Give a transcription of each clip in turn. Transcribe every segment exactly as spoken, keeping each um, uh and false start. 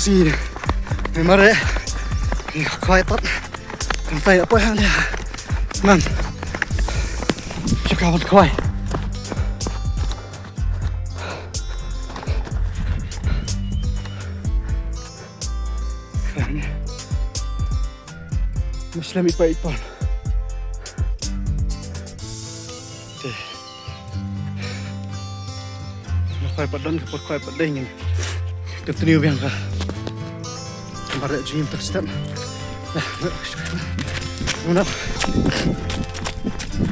Ih, me mare. Ih, khwai tat. Kan tai apoy hang dia. Man. Chaka ban khwai. Khwai ni. Muslim ipa ipa. Te. Nga khwai pat don, ka pat khwai pat dei ngin continue biang ka. Ka mareh jingim ta step. Dah, dah. Muna.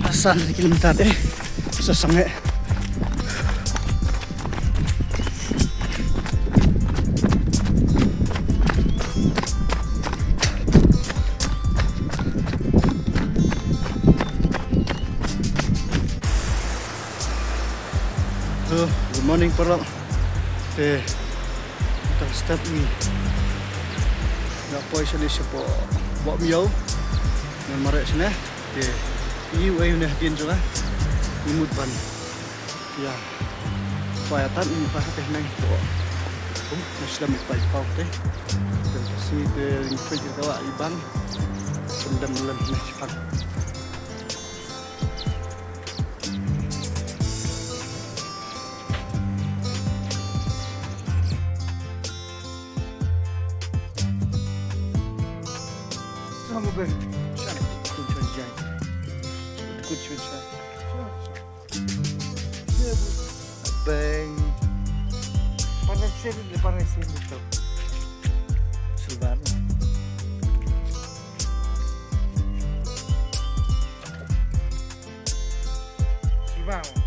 Asan kilometer eh. Sa sange. Hello, good morning paralok. Te, tang step ni. Nga poi shane shapoh Boh Miaw. Ngan mareh shane. Te, ïohi u ei une hadien jong nga. Ngi mut ban ïa poi ïa tan, ngi poi ha te nang poi. Kum, nga shlem i pai pau te. Te, si te, ngi poi ïa ka wa i bang. Kum dam lem ne shipang. Sama ben. Shana, kun chon jai. Kun chon jai. Beng. Parecen, le parecen esto. Silvano. Silvano.